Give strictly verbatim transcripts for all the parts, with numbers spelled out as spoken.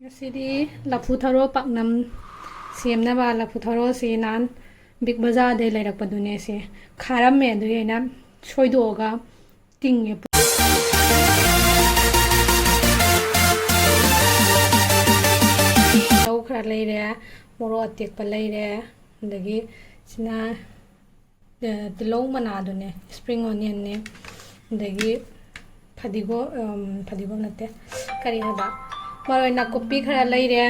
ꯉꯁꯤꯗꯤ ꯂꯐꯨ ꯊꯔꯣ ꯄꯥꯛꯅꯝ ꯁꯦꯝꯅꯕ ꯂꯐꯨ ꯊꯔꯣꯁꯤ ꯅꯍꯥꯟ ꯕꯤꯛ ꯕꯖꯥꯔꯗꯩ ꯂꯩꯔꯛꯄꯗꯨꯅꯦ꯫ ꯁꯤ ꯈꯥꯔꯝꯃꯦ, ꯑꯗꯨꯒꯤ ꯑꯩꯅ ꯁꯣꯏꯗꯣꯛꯑꯒ ꯇꯤꯡꯉꯦ꯫ ꯇꯤꯜꯍꯧ ꯈꯔ ꯂꯩꯔꯦ, ꯃꯣꯔꯣꯛ ꯑꯇꯦꯛꯄ ꯂꯩꯔꯦ, ꯑꯗꯒꯤ ꯁꯤꯅ, ꯑ, ꯇꯤꯜꯍꯧ ꯃꯅꯥꯗꯨꯅꯦ, spring onionꯅꯦ, ꯑꯗꯒꯤ ꯐꯗꯤꯒꯣꯝ, ꯎꯝ, ꯐꯗꯤꯒꯣꯝ ꯅꯠꯇꯦ, ꯀꯔꯤ ꯍꯥꯏꯕ, ꯃꯔꯣꯏ ꯅꯥꯀꯨꯞꯄꯤ ꯈꯔ ꯂꯩꯔꯦ,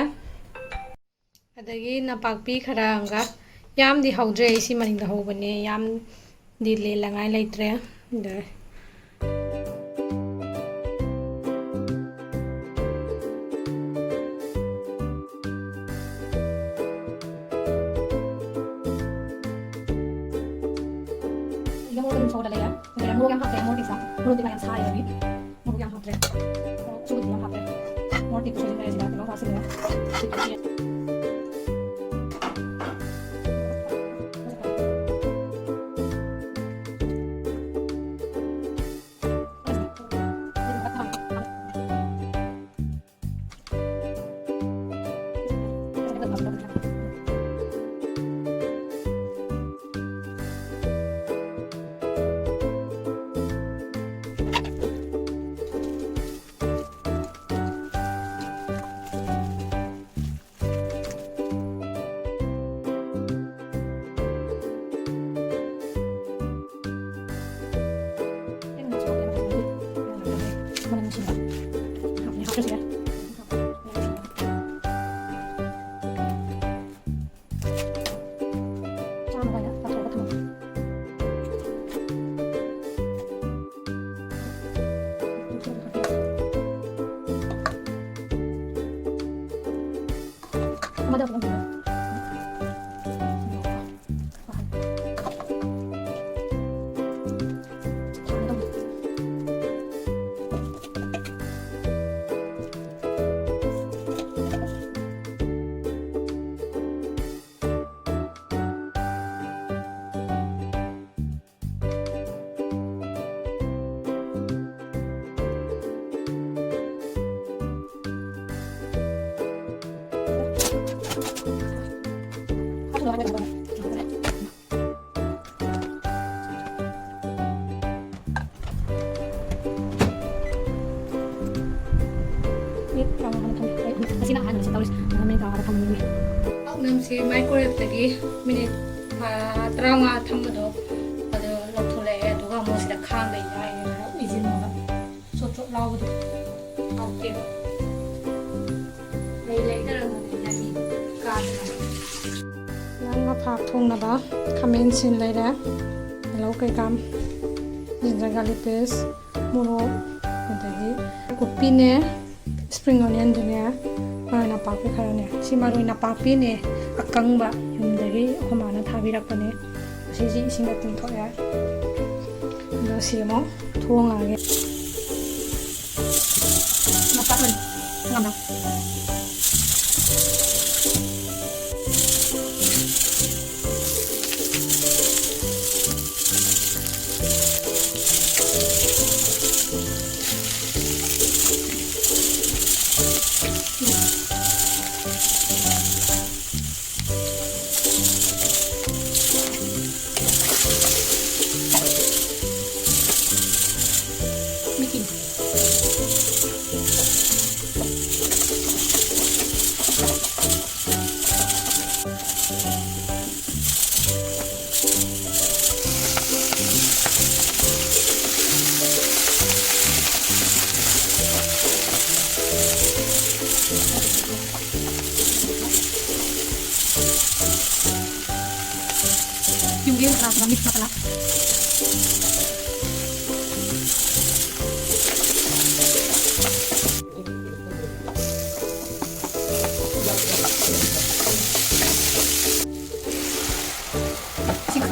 ꯑꯗꯒꯤ ꯅꯄꯥꯛꯄꯤ ꯈꯔ ꯑꯃꯒ꯫ ꯌꯥꯝꯗꯤ ꯍꯧꯗ꯭ꯔꯦ, ꯑꯩ ꯁꯤ ꯃꯅꯤꯡꯗ ꯍꯧꯕꯅꯦ, ꯌꯥꯝꯗꯤ ꯂꯦꯜꯂꯉꯥꯏ ꯂꯩꯇ꯭ꯔꯦ꯫ ꯑꯗ ꯁꯤꯗ ꯃꯣꯔꯣꯛ ꯑꯗꯨꯝ ꯁꯧꯔ ꯂꯩꯔꯦ꯫ ꯑꯗꯨꯒ ꯃꯣꯔꯣꯛ ꯌꯥꯝ ꯍꯥꯞꯇ꯭ꯔꯦ, ꯃꯣꯔꯣꯛ ꯇꯦꯛꯄ꯫ ꯃꯣꯔꯣꯛ ꯇꯦꯛꯄ ꯌꯥꯝ ꯁꯥꯏꯌꯦ ꯑꯗꯨꯒꯤ꯫ ꯃꯣꯔꯣꯛ ꯌꯥꯝ ꯍꯥꯞꯇ꯭ꯔꯦ꯫ ꯃꯣꯔꯣꯛ ꯑꯁꯨꯕꯗꯤ ꯌꯥꯝ ꯍꯥꯞꯇ꯭ꯔꯦ꯫ ꯃꯣꯔꯣꯛ ꯇꯦꯛꯄ ꯁꯣꯏꯖꯤꯟꯈ꯭ꯔꯦ ꯁꯤꯗ, ꯇꯤꯜꯍꯧ ꯍꯥꯞꯆꯤꯜꯂꯦ꯫ ꯇꯔꯥꯃꯉꯥ ꯊꯝꯃꯦ꯫ ꯑꯩ ꯑꯁꯤꯅ ꯑꯍꯥꯟꯕꯁꯦ ꯇꯧꯔꯤꯁꯦ꯫ ꯑꯗꯨꯒ ꯃꯩ ꯀꯥꯔꯒ ꯊꯝꯃꯅꯤ꯫ ꯄꯥꯛꯅꯝꯁꯦ microwave ꯇꯒꯤ minute, ꯑ, ꯇꯔꯥꯃꯉꯥ ꯊꯝꯕꯗꯣ ꯑꯗꯨ ꯂꯧꯊꯣꯛꯂꯛꯑꯦ꯫ ꯑꯗꯨꯒ ꯑꯃꯨꯛ ꯁꯤꯗ ꯈꯥꯡꯗ ꯌꯥꯏꯔꯒ ꯎꯏꯁꯤꯜꯂꯒ ꯆꯣꯠ ꯆꯣꯠ ꯂꯥꯎꯕꯗꯣ ꯍꯥꯎꯇꯦꯕ꯫ ꯂꯩ ꯂꯩꯇ꯭ꯔꯒꯅꯦ ꯌꯥꯅꯤ ꯀꯥꯗꯅ꯫ ꯉꯥ ꯐꯥ ꯊꯣꯡꯅꯕ ꯈꯥꯃꯦꯟ ꯑꯁꯤꯟ ꯂꯩꯔꯦ, ꯇꯤꯜꯍꯧ ꯀꯩꯀꯥ, ginger garlic paste, ꯃꯣꯔꯣꯛ, ꯑꯗꯒꯤ ꯀꯨꯞꯄꯤꯅꯦ, spring onion ꯗꯨꯅꯦ, ꯃꯔꯣꯏ ꯅꯄꯥꯛꯄꯤ ꯈꯔꯅꯦ꯫ ꯁꯤ ꯃꯔꯣꯏ ꯅꯄꯥꯛꯄꯤꯅꯦ, ꯑꯀꯪꯕ ꯌꯨꯝꯗꯒꯤ ꯑꯩꯈꯣꯏ ꯃꯥꯅ ꯊꯥꯕꯤꯔꯛꯄꯅꯦ꯫ ꯑꯁꯤꯁꯤ ꯏꯁꯤꯡꯗ ꯇꯤꯡꯊꯣꯛꯑꯦ꯫ ꯑꯗꯣ ꯁꯤ ꯑꯃꯨꯛ ꯊꯣꯡꯉꯒꯦ꯫ ꯃꯄꯥꯛ ꯑꯣꯏꯅ ꯊꯝꯃꯣ꯫ Yung game, ah, mix na pala. Sige.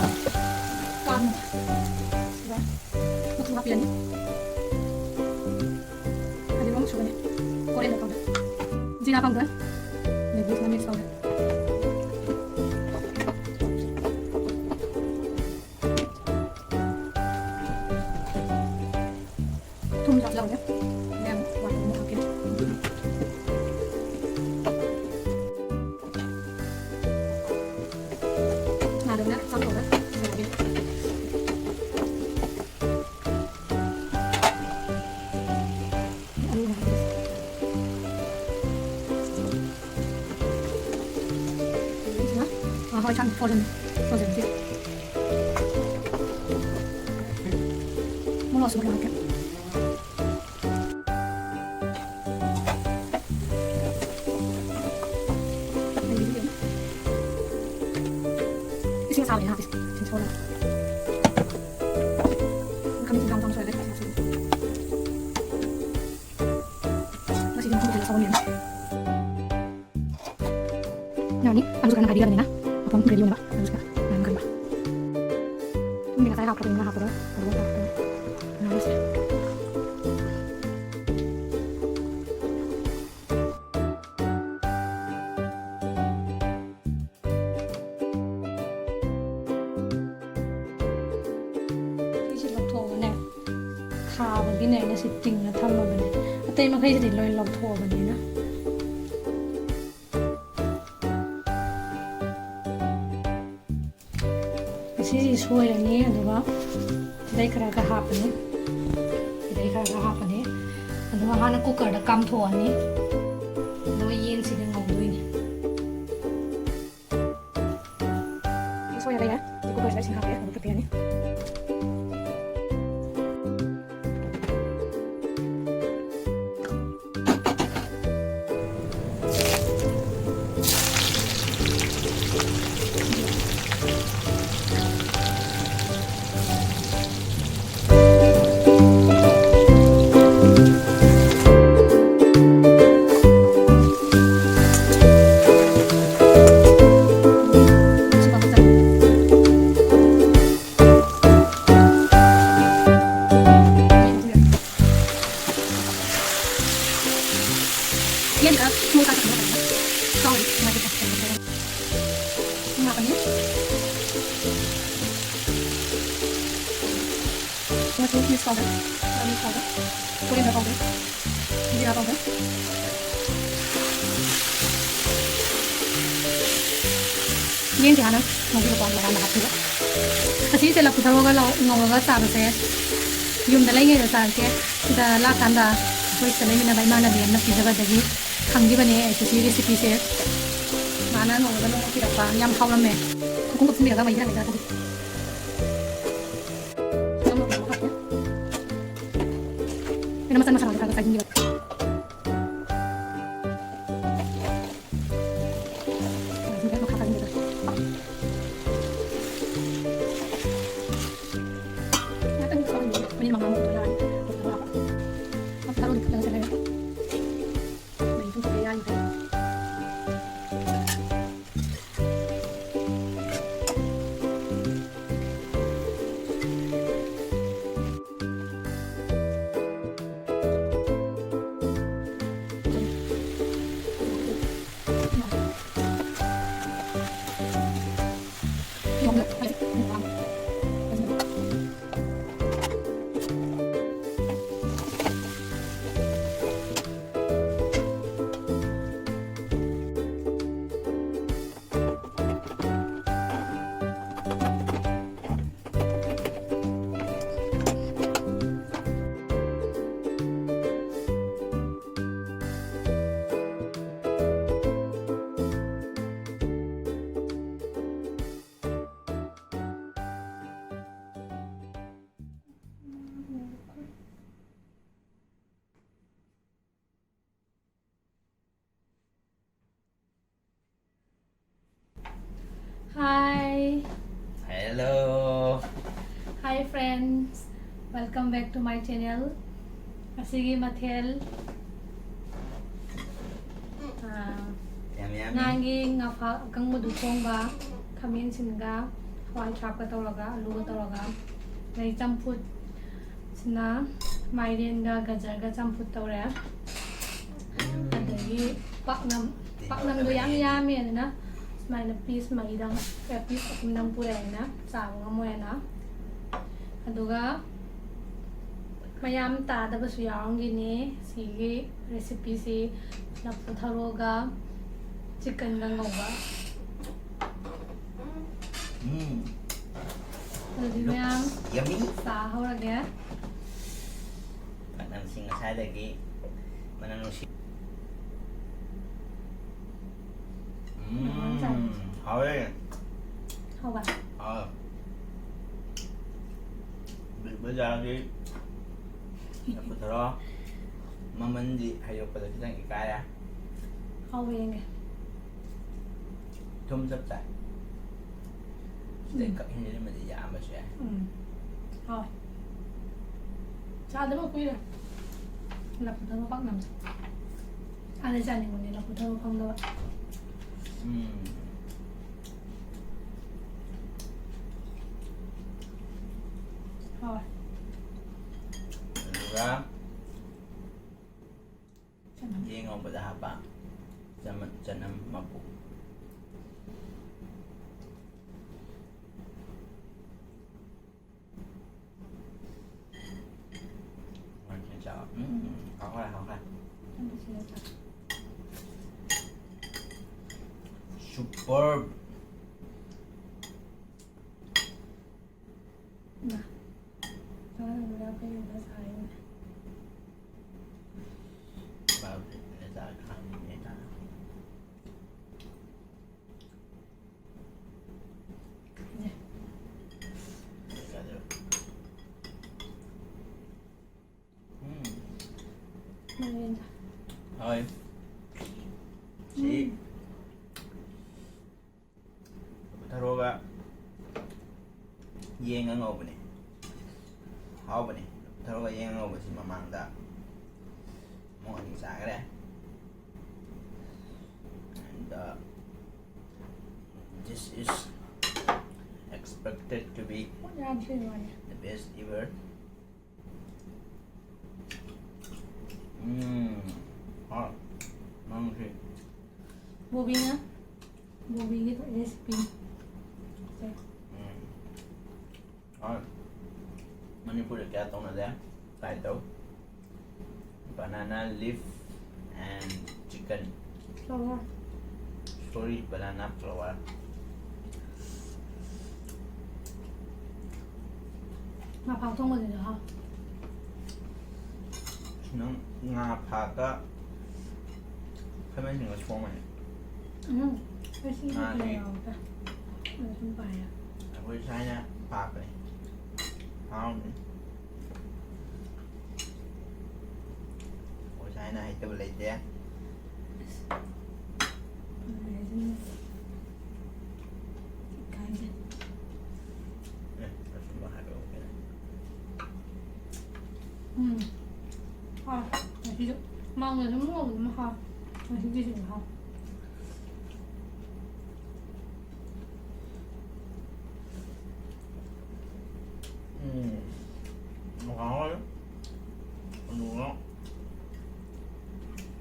Kamu. Diba? Masarap yan. Pwede mo sugar. Coriander powder. Zira powder. May na mix powder. ꯊꯨꯝ ꯊꯥꯛꯆꯔꯒꯦ꯫ ꯌꯥꯝ ꯋꯥꯠꯄꯅꯦ ꯍꯥꯞꯀꯦ꯫ ꯉꯥꯗꯨꯅ ꯆꯥꯝꯊꯣꯛꯑꯒ ꯊꯝꯃꯒꯦ꯫ ꯑꯂꯨ ꯍꯥꯞꯀꯦ꯫ ꯍꯣꯏ, ꯊꯝꯃꯦ꯫ Frozen, frozen ꯁꯤ꯫ ꯃꯣꯔꯣꯛꯁꯨ ꯈꯔ ꯍꯥꯞꯀꯦ꯫ ꯏꯁꯤꯡ ꯑꯁꯥꯕꯅꯦ ꯍꯥꯞꯄꯤꯁꯦ꯫ ꯏꯁꯤꯡ ꯁꯥꯕ꯫ ꯈꯥꯃꯦꯟ ꯆꯤꯅꯤ ꯆꯥꯝ ꯆꯥꯝ ꯁꯣꯏꯔꯒ ꯏꯁꯤꯡ ꯍꯥꯞꯆꯤꯜꯂꯦ꯫ ꯉꯁꯤꯗꯤ ꯃꯈꯨꯝ ꯈꯨꯝꯖꯤꯜꯂꯒ ꯁꯧꯍꯟꯕꯤꯔꯝꯃꯦ꯫ ꯌꯥꯅꯤ꯫ ꯑꯂꯨꯁꯨ ꯀꯟꯅ ꯍꯥꯏꯕꯤꯔꯕꯅꯤꯅ ꯃꯐꯝ ready ꯑꯣꯏꯅꯕ ꯑꯂꯨꯁꯤꯒ ꯉꯥꯏꯔꯝꯒꯅꯤ꯫ ꯊꯨꯝꯗꯤ ꯉꯁꯥꯏ ꯍꯥꯞꯈ꯭ꯔꯕꯅꯤꯅ ꯍꯥꯞꯄꯔꯣꯏ꯫ ꯑꯗꯨꯒ ꯍꯥꯞꯄꯒ ꯉꯥꯏꯔꯁꯤ꯫ ꯁꯤꯁꯦ ꯂꯧꯊꯣꯛꯑꯒꯅꯦ, ꯊꯥꯕꯒꯤꯅꯦ ꯑꯩꯅ ꯁꯤ ꯇꯤꯡꯅ ꯊꯝꯃꯕꯅꯦ꯫ ꯑꯇꯩ ꯃꯈꯩꯁꯤꯗꯤ ꯂꯣꯏ ꯂꯧꯊꯣꯛꯑꯕꯅꯤꯅ꯫ ꯑꯁꯤꯁꯤ ꯁꯣꯏꯔꯅꯤ, ꯑꯗꯨꯒ ꯁꯤꯗꯩ ꯈꯔ ꯈꯔ ꯍꯥꯞꯄꯅꯤ, ꯁꯤꯗꯩ ꯈꯔ ꯈꯔ ꯍꯥꯞꯄꯅꯤ꯫ ꯑꯗꯨꯒ ꯍꯥꯟꯅ cookerꯗ ꯀꯥꯝꯊꯣꯛꯑꯅꯤ, ꯑꯗꯨꯒ ꯌꯦꯟꯁꯤꯒ ꯉꯧꯗꯣꯏꯅꯤ꯫ ꯁꯤ ꯁꯣꯏꯔ ꯂꯩꯔꯦ꯫ ꯁꯤ cookerꯁꯤꯗ ꯏꯁꯤꯡ ꯍꯥꯞꯄꯦ, ꯑꯗꯨ ꯐꯨꯠꯄꯤꯔꯅꯤ꯫ ꯌꯦꯟ ꯈꯔ ꯁꯨꯔ ꯆꯥꯁꯤꯟꯕ ꯃꯇꯝꯗ ꯆꯥꯎꯔꯗꯤ ꯅꯨꯡꯉꯥꯏꯇꯦ꯫ ꯁꯤ ꯍꯥꯞꯄꯅꯤ꯫ ꯃꯆꯨ miss powder, ꯃꯆꯨ miss powder, coriander powder, ꯖꯤꯔꯥ powder꯫ ꯌꯦꯟꯁꯦ ꯍꯥꯟꯅ ꯉꯧꯕꯤꯔꯣꯀꯣ, ꯃꯌꯥꯝꯅ ꯍꯥꯞꯄꯤꯕ꯫ ꯑꯁꯤꯁꯦ ꯂꯐꯨ ꯊꯔꯣꯒ ꯂꯧ-, ꯉꯧꯔꯒ ꯆꯥꯕꯁꯦ ꯌꯨꯝꯗ ꯂꯩꯉꯩꯗ ꯆꯥꯔꯛꯇꯦ꯫ ꯁꯤꯗ ꯂꯥꯛꯀꯥꯟꯗ ꯑꯩꯈꯣꯏ ꯁꯤꯗ ꯂꯩꯃꯤꯟꯅꯕ ꯏꯃꯥꯟꯅꯕꯤ ꯑꯃꯅ ꯄꯤꯖꯕꯗꯒꯤ ꯈꯪꯈꯤꯕꯅꯦ ꯑꯩꯁꯨ ꯁꯤ recipeꯁꯦ꯫ ꯃꯥ ꯅ ꯅꯣꯡꯃꯗ ꯅꯣꯡꯃ ꯄꯤꯔꯛꯄ ꯌꯥꯝ ꯍꯥꯎꯔꯝꯃꯦ꯫ ꯈꯨꯀꯨꯝ ꯈꯨꯀꯨꯝ ꯄꯤꯔꯒ ꯃꯩ ꯍꯜꯂꯛꯏꯗ ꯑꯗꯨꯒꯤ꯫ ꯑꯩꯅ ꯃꯆꯜ ꯃꯁꯥꯂꯥꯗꯣ ꯈꯔ ꯈꯔ ꯆꯥꯏꯁꯤꯟꯈꯤꯕ꯫ ꯃꯈꯥ ꯆꯥꯏꯁꯤꯟꯈꯤꯕ꯫ ꯉꯥꯛꯇꯪ ꯁꯧꯍꯟꯈꯤꯒꯦ꯫ ꯃꯤꯅꯤꯠ ꯃꯉꯥꯃꯨꯛ ꯌꯥꯔꯅꯤ꯫ ꯊꯥꯔꯣꯗꯤ ꯐꯖꯅ ꯁꯦꯠꯂꯦ꯫ ꯃꯩ ꯁꯨꯝ ꯁꯦꯠꯂꯦ ꯌꯥꯔꯤꯈꯩ꯫ Hi. Hello. Hi friends. Welcome back to my channel. ꯉꯁꯤꯒꯤ ꯃꯊꯦꯜ, ꯑꯥ, ꯌꯥꯝ ꯌꯥꯝꯃꯤ꯫ ꯉꯥꯒꯤ ꯉꯥꯐꯥ ꯑꯀꯪꯕꯗꯨ ꯊꯣꯡꯕ, ꯈꯥꯃꯦꯟ ꯑꯁꯤꯟꯒ, ꯍꯋꯥꯏ ꯊ꯭ꯔꯥꯛꯀ ꯇꯧꯔꯒ, ꯑꯂꯨꯒ ꯇꯧꯔꯒ, ꯑꯗꯩ ꯆꯝꯐꯨꯠ, ꯁꯤꯅ ꯃꯥꯏꯔꯦꯟꯒ ꯒꯖꯔꯒ ꯆꯝꯐꯨꯠ ꯇꯧꯔꯦ꯫ ꯑꯗꯒꯤ ꯄꯥꯛꯅꯝ, ꯄꯥꯛꯅꯝꯗꯣ ꯌꯥꯝ ꯌꯥꯝꯃꯦ, ꯑꯗꯨꯅ ꯁꯨꯃꯥꯏꯅ piece ꯃꯔꯤꯗꯪ, ꯑꯦ, piece ꯑꯍꯨꯝꯗꯪ ꯄꯨꯔꯛꯑꯦ ꯑꯩꯅ, ꯆꯥꯕ ꯉꯝꯃꯣꯏꯅ꯫ ꯑꯗꯨꯒ ꯃꯌꯥꯝ ꯇꯥꯗꯕꯁꯨ ꯌꯥꯎꯔꯝꯒꯅꯤ꯫ ꯁꯤꯒꯤ recipeꯁꯤ ꯂꯐꯨ ꯊꯔꯣꯒ chickenꯒ ꯉꯧꯕ꯫ ꯎꯝ꯫ ꯑꯗꯨꯗꯤ ꯃꯌꯥꯝ ꯆꯥ ꯍꯧꯔꯒꯦ꯫ ꯄꯥꯛꯅꯝꯁꯤꯡ ꯉꯁꯥꯏꯗꯒꯤ ꯃꯅꯝ ꯅꯨꯡꯁꯤ꯫ ꯎꯝ꯫ ꯍꯥꯎꯋꯦ꯫ ꯍꯥꯎꯕ? ꯍꯥꯎꯋꯦ꯫ ꯕꯤꯛ ꯕꯖꯥꯔꯒꯤ ꯂꯐꯨ ꯊꯔꯣ ꯃꯃꯟꯗꯤ ꯍꯥꯏꯗꯣꯛꯄꯗ ꯈꯤꯇꯪ ꯏꯀꯥꯏꯔꯦ꯫ ꯍꯥꯎꯕ ꯌꯦꯡꯒꯦ꯫ ꯊꯨꯝ ꯆꯞ ꯆꯥꯏ꯫ ꯁꯤꯗꯩ ꯈꯛ ꯍꯦꯟꯖꯤꯟꯕꯗꯤ ꯌꯥꯝꯕꯁꯨ ꯌꯥꯏ꯫ ꯎꯝ꯫ ꯍꯥꯎꯋꯦ꯫ ꯆꯥꯗꯕ ꯀꯨꯏꯔꯦ꯫ ꯂꯐꯨ ꯊꯔꯣ ꯄꯥꯛꯅꯝꯁꯦ꯫ ꯍꯥꯟꯅ ꯆꯥꯅꯤꯡꯕꯅꯦ ꯂꯐꯨ ꯊꯔꯣ ꯐꯪꯗꯕ꯫ ꯎꯝ꯫ ꯍꯥꯎꯋꯦ꯫ ꯑꯗꯨꯒ ꯆꯅꯝ꯫ ꯌꯦꯟ ꯉꯧꯕꯗ ꯍꯥꯞꯄ ꯆꯃ-, ꯆꯅꯝ ꯃꯀꯨꯞ꯫ ꯎꯝ, ꯍꯥꯎꯈ꯭ꯔꯦ, ꯍꯥꯎꯈ꯭ꯔꯦ꯫ ꯆꯅꯝ ꯁꯤꯗ ꯆꯥ꯫ Superb꯫ ꯏꯃꯥ꯫ ꯆꯥꯅꯕꯗ ꯑꯩꯈꯣꯏ ꯌꯨꯝꯗ ꯁꯥꯔꯤꯅꯦ꯫ ꯎꯝ꯫ ꯃꯥꯏꯔꯦꯟ ꯆꯥ꯫ ꯍꯣꯏ꯫ ꯁꯤ ꯎꯝ꯫ ꯊꯔꯣꯒ ꯌꯦꯟꯒ ꯉꯧꯕꯅꯦ꯫ ꯍꯥꯎꯕꯅꯦ꯫ ꯊꯔꯣꯒ ꯌꯦꯟꯒ ꯉꯧꯕꯁꯤ ꯃꯃꯥꯡꯗ ꯑꯃꯨꯛ ꯑꯅꯤ ꯆꯥꯈ꯭ꯔꯦ꯫ And, uh, this is expected to be ꯌꯥꯝ ꯊꯤꯅ ꯅꯨꯡꯉꯥꯏꯌꯦ꯫ The best ever. ꯎꯝ꯫ ꯍꯥꯎ꯫ ꯅꯪꯁꯤ꯫ ꯕꯣꯕꯤꯅ, ꯕꯣꯕꯤꯒꯤ recipe꯫ ꯎꯝ꯫ ꯍꯣꯏ꯫ ꯃꯅꯤꯄꯨꯔꯗ ꯀꯌꯥ ꯇꯧꯅꯗꯦ꯫ Try ꯇꯧ꯫ Banana leaf and chicken. Flower꯫ Sorry, banana flower. ꯉꯥ ꯐꯥꯎ ꯊꯣꯡꯕꯗꯨꯗ ꯍꯥꯎ꯫ ꯅꯪ ꯉꯥ ꯐꯥꯒ ꯈꯥꯃꯦꯟꯁꯤꯟꯒ ꯊꯣꯡꯕꯅꯦ꯫ ꯎꯝ, ꯑꯩ ꯁꯤ ꯃꯥꯒꯤ ꯂꯩꯔꯝꯗꯦ꯫ ꯑꯗꯨ ꯁꯨꯝ ꯄꯥꯏꯌꯦ꯫ ꯑꯩꯈꯣꯏ ꯁꯥꯏꯅ ꯄꯥꯛꯄꯅꯦ꯫ ꯍꯥꯎꯅꯤ꯫ ꯑꯩꯈꯣꯏ ꯁꯥꯏꯅ ꯍꯩꯇꯕ ꯂꯩꯇꯦ꯫ ꯑꯗꯨꯅꯦ ꯍꯥꯏꯁꯤꯅꯦ꯫ ꯏꯀꯥꯏꯖꯩ꯫ ꯑꯦ, ꯑꯆꯨꯝꯕ ꯍꯥꯏꯕ ꯑꯣꯏꯔꯦ꯫ ꯎꯝ꯫ ꯍꯥꯎ꯫ ꯉꯁꯤꯁꯨ ꯃꯥꯡꯗ ꯁꯨꯝ ꯉꯧꯕꯗꯨꯅ ꯍꯥꯎ꯫ ꯉꯁꯤꯒꯤꯁꯤꯗꯤ ꯍꯥꯎ꯫ ꯎꯝ꯫ ꯍꯥꯎꯋꯦ꯫ ꯑꯗꯨꯒ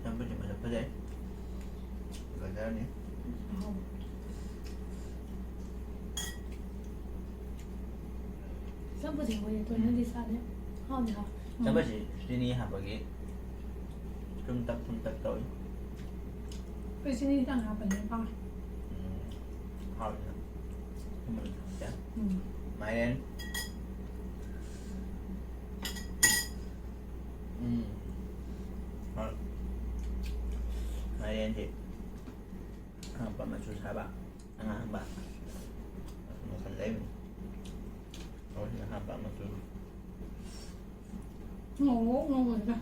ꯆꯝꯐꯨꯠꯁꯦ ꯃꯁꯛ ꯐꯖꯩ꯫ ꯐꯖꯔꯅꯤ꯫ ꯍꯥꯎ꯫ ꯆꯝꯐꯨꯠꯁꯦ ꯑꯩꯈꯣꯏꯗꯤ ꯇꯣꯏꯅꯗꯤ ꯆꯥꯗꯦ꯫ ꯍꯥꯎꯗꯤ ꯍꯥꯎ꯫ ꯆꯝꯐꯨꯠꯁꯤ ꯆꯤꯅꯤ ꯍꯥꯞꯄꯒꯤ ꯊꯨꯝꯇꯛ ꯊꯨꯝꯇꯛ ꯇꯧꯏ꯫ ꯑꯩꯈꯣꯏ ꯆꯤꯅꯤ ꯈꯤꯇꯪ ꯍꯥꯞꯄꯅꯦ ꯄꯥꯝꯃꯦ꯫ ꯎꯝ꯫ ꯍꯥꯎꯏꯅ꯫ ꯊꯨꯝꯕꯗꯤ ꯊꯥꯛꯇꯦ꯫ ꯎꯝ꯫ ꯃꯥꯏꯔꯦꯟ꯫ ꯎꯝ꯫ ꯍꯣꯏ꯫ ꯃꯥꯏꯔꯦꯟꯁꯤ ꯑꯉꯛꯄ ꯃꯆꯨ ꯁꯥꯕ꯫ ꯑꯉꯥꯡꯕ ꯃꯈꯜ ꯂꯩꯕꯅꯤ꯫ ꯑꯩꯈꯣꯏꯁꯤꯅ ꯍꯥꯞꯄ ꯃꯆꯨ꯫ ꯉꯧꯔꯣꯛ ꯉꯧꯕꯁꯤꯗ꯫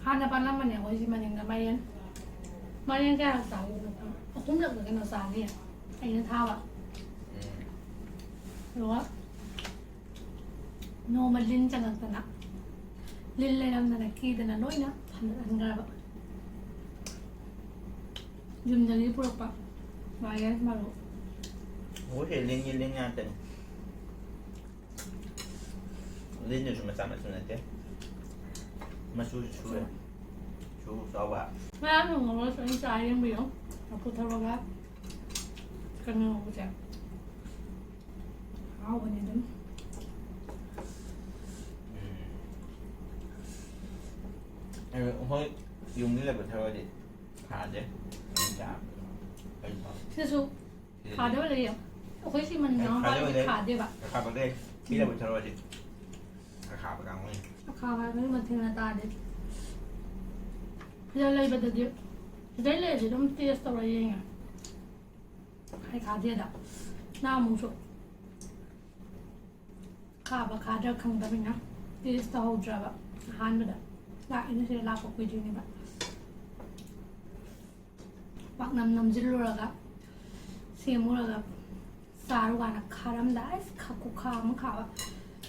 ꯍꯥꯟꯅ ꯄꯥꯜꯂꯝꯕꯅꯦ ꯑꯩꯈꯣꯏ ꯁꯤ ꯃꯅꯤꯡꯗ ꯃꯥꯏꯔꯦꯟ꯫ ꯃꯥꯏꯔꯦꯟ ꯀꯌꯥꯔꯛ ꯆꯥꯈꯤꯕꯅꯣ ꯈꯪꯗꯦ꯫ ꯑꯍꯨꯝꯂꯛꯂ ꯀꯩꯅꯣ ꯆꯥꯈꯤ꯫ ꯑꯩꯅ ꯊꯥꯕ꯫ ꯎꯝ꯫ ꯑꯗꯨꯒ ꯅꯣꯡꯃ ꯂꯤꯟ ꯆꯪꯉꯛꯇꯅ, ꯂꯤꯟ ꯂꯩꯔꯝꯗꯅ ꯀꯤꯗꯅ ꯂꯣꯏꯅ ꯐꯥꯅꯍꯟꯈ꯭ꯔꯕ꯫ ꯌꯨꯝꯗꯒꯤ ꯄꯨꯔꯛꯄ ꯃꯥꯏꯔꯦꯟ ꯃꯔꯨ꯫ ꯑꯩꯈꯣꯏꯁꯦ ꯂꯤꯟꯒꯤ ꯂꯤꯟ ꯉꯥꯛꯇꯅꯤ꯫ ꯂꯤꯟꯗꯨꯁꯨ ꯃꯆꯥ ꯃꯁꯨ ꯅꯠꯇꯦ꯫ ꯃꯆꯨꯁꯨ ꯁꯨꯔꯦ꯫ ꯁꯨ ꯆꯥꯎꯕ꯫ ꯉꯔꯥꯡ ꯅꯣꯡꯃ ꯑꯩꯅ ꯆꯥ ꯌꯦꯡꯕꯤꯌꯨ꯫ ꯂꯐꯨ ꯊꯔꯣꯒ ꯀꯩꯅꯣ ꯉꯧꯕꯁꯦ꯫ ꯍꯥꯎꯕꯅꯤ ꯑꯗꯨꯝ꯫ ꯎꯝ꯫ ꯑꯗꯨ ꯑꯩꯈꯣꯏ ꯌꯨꯝꯒꯤ ꯂꯩꯕ ꯊꯔꯣꯗꯤ ꯈꯥꯗꯦ꯫ ꯑꯗꯨꯝ ꯆꯥꯕ꯫ ꯑꯩ ꯐꯥꯎ꯫ ꯁꯤꯗꯁꯨ ꯁꯤꯗꯗꯤ ꯈꯥꯗꯕ ꯂꯩꯌꯦ꯫ ꯑꯩꯈꯣꯏ ꯁꯤ ꯃꯅꯤꯡ ꯑꯩ ꯅꯍꯥꯟꯋꯥꯏꯗꯤ ꯈꯥꯗꯕ ꯂꯩ꯫ ꯈꯥꯗꯦꯕ꯫ ꯑꯈꯥꯕ ꯂꯩ꯫ ꯁꯤ ꯂꯩꯕ ꯊꯔꯣꯗꯤ ꯑꯈꯥꯕ ꯀꯥꯡꯕꯨꯅꯤ꯫ ꯑꯈꯥꯕ ꯍꯥꯏꯕꯗꯤ ꯃꯊꯦꯜ ꯑꯇꯥꯗꯤ꯫ ꯁꯤꯗ ꯂꯩꯕꯗꯗꯤ, ꯁꯤꯗꯩ ꯂꯩꯔꯗꯤ ꯑꯗꯨꯝ ꯇꯦꯁ ꯇꯧꯔ ꯌꯦꯡꯉꯦ꯫ ꯍꯩꯈꯥꯗꯦꯗ ꯅꯍꯥꯟꯃꯨꯛꯁꯨ ꯈꯥꯕ ꯈꯥꯗ꯭ꯔꯥ ꯈꯪꯗꯕꯅꯤꯅ ꯇꯦꯁ ꯇꯧꯍꯧꯗ꯭ꯔꯕ꯫ ꯑꯍꯥꯟꯕꯗ ꯂꯥꯛꯏꯅ, ꯁꯤꯗ ꯂꯥꯛꯄ ꯀꯨꯏꯗ꯭ꯔꯤꯅꯦꯕ꯫ ꯄꯥꯛꯅꯝ ꯅꯝꯁꯤꯜꯂꯨꯔꯒ ꯁꯦꯝꯃꯨꯔꯒ ꯆꯥꯔꯨꯀꯥꯟꯗ ꯈꯥꯔꯝꯗ ꯑꯁ ꯈꯥ-, ꯈꯨꯈꯥ ꯑꯃ ꯈꯥꯕ꯫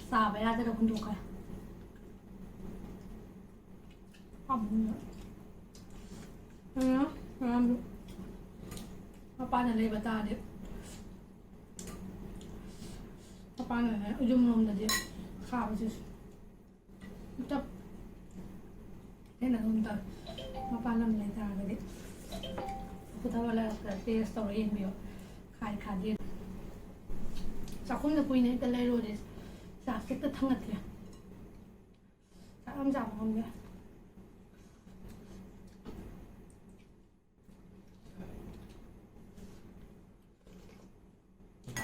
ꯆꯥꯕ ꯌꯥꯗꯅ ꯍꯨꯟꯗꯣꯛꯈ꯭ꯔꯦ꯫ ꯄꯥꯝꯃꯨꯏ꯫ ꯑꯗꯨꯅ ꯃꯌꯥꯝꯗꯨ ꯃꯄꯥꯟꯗ ꯂꯩꯕ ꯇꯥꯔꯗꯤ, ꯃꯄꯥꯟꯗꯅꯦ, ꯌꯨꯝꯂꯣꯝꯗꯗꯤ ꯈꯥꯕꯁꯤꯁꯨ ꯆꯞ ꯍꯦꯟꯅ ꯑꯗꯨꯝ ꯇꯧꯋꯦ꯫ ꯃꯄꯥꯟ ꯂꯝ ꯂꯩ ꯇꯥꯔꯒꯗꯤ ꯄꯨꯊꯕ ꯂꯩꯔꯛꯇ ꯇꯦꯁ ꯇꯧꯔ ꯌꯦꯡꯕꯤꯌꯣ꯫ ꯈꯥꯏ ꯈꯥꯗꯦ꯫ ꯆꯥꯛꯈꯨꯝꯗ ꯀꯨꯏꯅ ꯍꯦꯛꯇ ꯂꯩꯔꯨꯔꯗꯤ ꯆꯥꯛꯁꯦ ꯍꯦꯛꯇ ꯊꯥꯡꯒꯠꯇ꯭ꯔꯦ꯫ ꯆꯥꯛ ꯌꯥꯝ ꯆꯥꯕ ꯉꯝꯗꯦ꯫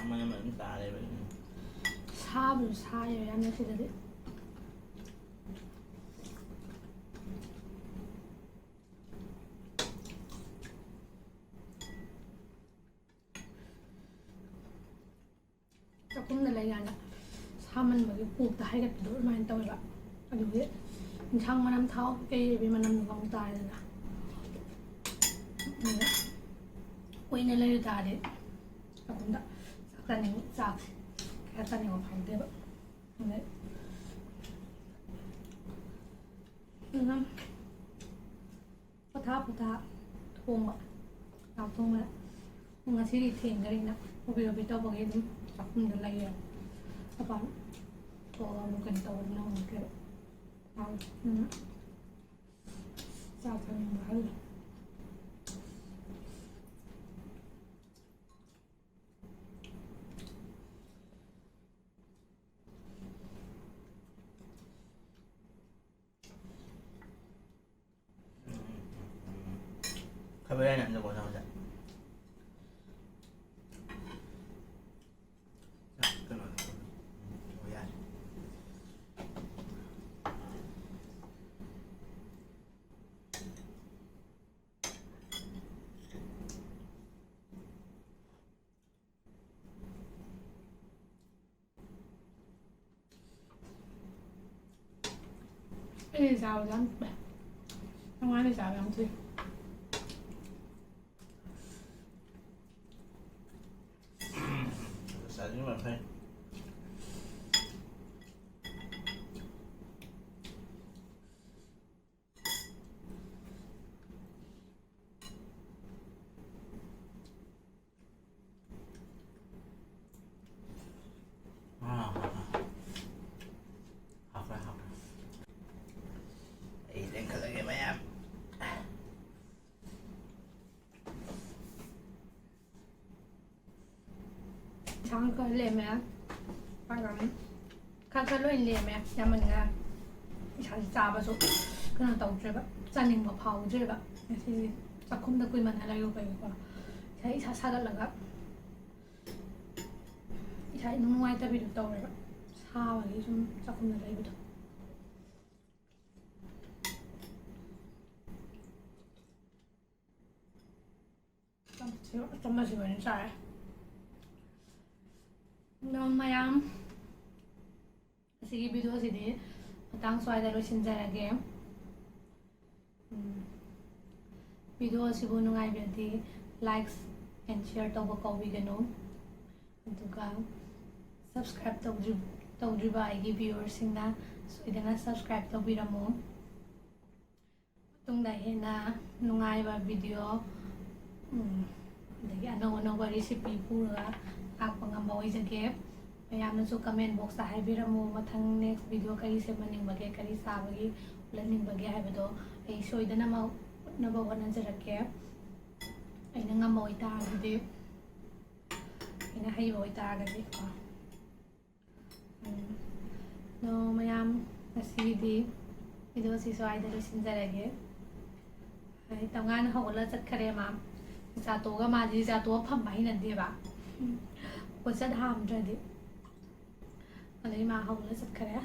ꯃꯅꯝ ꯑꯗꯨꯝ ꯇꯥ ꯂꯩꯕ꯫ ꯁꯥꯕꯁꯨ ꯁꯥꯏꯌꯦ ꯌꯥꯝꯅ ꯁꯤꯗꯗꯤ꯫ ꯆꯥꯛꯈꯨꯝꯗ ꯂꯩꯀꯥꯟꯗ ꯁꯥꯃꯟꯕꯒꯤ ꯀꯣꯛꯇ ꯍꯥꯏꯒꯠꯄꯗꯣ ꯑꯗꯨꯃꯥꯏꯅ ꯇꯧꯋꯦꯕ꯫ ꯑꯗꯨꯒꯤ ꯏꯟꯁꯥꯡ ꯃꯅꯝ, ꯊꯥꯎ ꯀꯩꯀꯩ ꯃꯅꯝꯗꯨ ꯑꯃꯨꯛ ꯇꯥꯔꯦꯗꯅ꯫ ꯑꯗꯨꯅ ꯀꯨꯏꯅ ꯂꯩꯔꯨ ꯇꯥꯔꯗꯤ ꯆꯥꯛꯈꯨꯝꯗ ꯆꯥꯛ ꯆꯥꯅꯤꯡ-, ꯆꯥꯛꯁꯦ ꯀꯌꯥ ꯆꯥꯅꯤꯡꯕ ꯐꯥꯎꯗꯦꯕ꯫ ꯑꯗꯩ ꯑꯗꯨꯅ ꯄꯣꯊꯥ ꯄꯣꯊꯥ ꯊꯣꯡꯕ, ꯆꯥꯛ ꯊꯣꯡꯕꯗ꯫ ꯉꯁꯤꯗꯤ ꯊꯦꯡꯈ꯭ꯔꯦꯅ ꯍꯣꯕꯦ ꯍꯣꯕꯦ ꯇꯧꯕꯒꯤ ꯑꯗꯨꯝ ꯆꯥꯛꯈꯨꯝꯗ ꯂꯩꯔꯦ꯫ ꯃꯄꯥꯟ ꯊꯣꯛꯑꯒ ꯑꯃꯨꯛ ꯀꯩꯅꯣ ꯇꯧꯕꯗꯤ ꯅꯪꯍꯧꯗ꯭ꯔꯦꯕ꯫ ꯎꯝ꯫ ꯆꯥꯛ ꯆꯥꯅꯤꯡꯕ ꯍꯜꯂꯦ꯫ ꯈꯕꯔ ꯌꯥꯝ ꯌꯥꯝꯗꯕ ꯑꯣꯖꯥ ꯍꯣꯏꯗ꯫ ꯀꯩꯅꯣ, ꯑꯣ, ꯌꯥꯔꯦ꯫ ꯆꯥꯕꯗ ꯌꯥꯝ ꯊꯨꯏ꯫ ꯑꯉꯥꯡꯒꯤ ꯆꯥꯕ ꯌꯥꯝ ꯊꯨꯏ꯫ ꯆꯥꯁꯤꯟꯕ ꯐꯩ꯫ ꯍꯥꯎꯈ꯭ꯔꯦ, ꯍꯥꯎꯈ꯭ꯔꯦ꯫ ꯑꯩ ꯂꯦꯡꯈꯠꯂꯒꯦ ꯃꯌꯥꯝ꯫ ꯏꯟꯁꯥꯡ ꯈꯔ ꯂꯦꯝꯃꯦ꯫ ꯄꯥꯛꯅꯝ ꯈꯔ ꯈꯔ ꯂꯣꯏ ꯂꯦꯝꯃꯦ꯫ ꯌꯥꯝꯃꯟꯈ꯭ꯔꯦ꯫ ꯏꯁꯥꯁꯤ ꯆꯥꯕꯁꯨ ꯀꯩꯅꯣ ꯇꯧꯗ꯭ꯔꯦꯕ, ꯆꯥꯅꯤꯡꯕ ꯐꯥꯎꯗ꯭ꯔꯦꯕ꯫ ꯉꯁꯤꯗꯤ ꯆꯥꯛꯈꯨꯝꯗ ꯀꯨꯏꯃꯟꯅ ꯂꯩꯔꯨꯕꯒꯤꯀꯣ꯫ ꯏꯁꯥ ꯏꯁꯥ ꯁꯥꯒꯠꯂꯒ ꯏꯁꯥ ꯏꯅꯨꯡ ꯅꯨꯡꯉꯥꯏꯇꯕꯤꯗꯣ ꯇꯧꯔꯦꯕ꯫ ꯁꯥꯕꯒꯤ ꯁꯨꯝ ꯆꯥꯛꯈꯨꯝꯗ ꯂꯩꯕꯗꯣ꯫ ꯑꯆꯝꯕꯁꯤ ꯑꯣꯏꯅ ꯆꯥꯔꯦ꯫ ꯑꯗꯣ ꯃꯌꯥꯝ, ꯑꯁꯤꯒꯤ video ꯁꯤꯗꯤ ꯃꯇꯥꯡ ꯁ꯭ꯋꯥꯏꯗ ꯂꯣꯏꯁꯤꯟꯖꯔꯒꯦ꯫ ꯎꯝ, video ꯑꯁꯤꯕꯨ ꯅꯨꯡꯉꯥꯏꯕꯤꯔꯗꯤ likes and share ꯇꯧꯕ ꯀꯥꯎꯕꯤꯒꯅꯨ꯫ ꯑꯗꯨꯒ subscribe ꯇꯧꯗ꯭ꯔꯤ-, ꯇꯧꯗ꯭ꯔꯤꯕ ꯑꯩꯒꯤ viewer ꯁꯤꯡꯅ ꯁꯣꯏꯗꯅ subscribe ꯇꯧꯕꯤꯔꯝꯃꯨ꯫ ꯃꯇꯨꯡꯗ ꯍꯦꯟꯅ ꯅꯨꯡꯉꯥꯏꯕ video, ꯎꯝ, ꯑꯗꯒꯤ ꯑꯅꯧ ꯑꯅꯧꯕ recipe ꯄꯨꯔꯒ ꯂꯥꯛꯄ ꯉꯝꯕ ꯑꯣꯏꯖꯒꯦ꯫ ꯃꯌꯥꯝꯅꯁꯨ comment box ꯇ ꯍꯥꯏꯕꯤꯔꯝꯃꯨ, ꯃꯊꯪ next video ꯀꯔꯤ ꯁꯦꯝꯍꯟꯅꯤꯡꯕꯒꯦ, ꯀꯔꯤ ꯆꯥꯕꯒꯤ ꯎꯠꯍꯟꯅꯤꯡꯕꯒꯦ ꯍꯥꯏꯕꯗꯣ ꯑꯩ ꯁꯣꯏꯗꯅꯃꯛ ꯎꯠꯅꯕ ꯍꯣꯠꯅꯖꯔꯛꯀꯦ, ꯑꯩꯅ ꯉꯝꯕ ꯑꯣꯏꯇꯥꯔꯒꯗꯤ, ꯑꯩꯅ ꯍꯩꯕ ꯑꯣꯏꯇꯥꯔꯒꯗꯤꯀꯣ꯫ ꯎꯝ꯫ ꯑꯗꯣ ꯃꯌꯥꯝ, ꯉꯁꯤꯒꯤꯗꯤ video ꯁꯤ ꯁ꯭ꯋꯥꯏꯗ ꯂꯣꯏꯁꯤꯟꯖꯔꯒꯦ꯫ ꯑꯩ ꯇꯝꯉꯥꯟ ꯍꯧꯒꯠꯂ ꯆꯠꯈꯔꯦ ꯃꯥ꯫ ꯆꯥ ꯇꯣꯛꯑꯒ, ꯃꯥꯗꯤ ꯆꯥ ꯇꯣꯛꯑ ꯐꯝꯕ ꯍꯩꯅꯗꯦꯕ꯫ ꯎꯝ꯫ ꯀꯣꯏꯆꯠ ꯍꯥꯝꯗ꯭ꯔꯗꯤ꯫ ꯑꯗꯩ ꯃꯥ ꯍꯧꯒꯠꯂ ꯆꯠꯈꯔꯦ꯫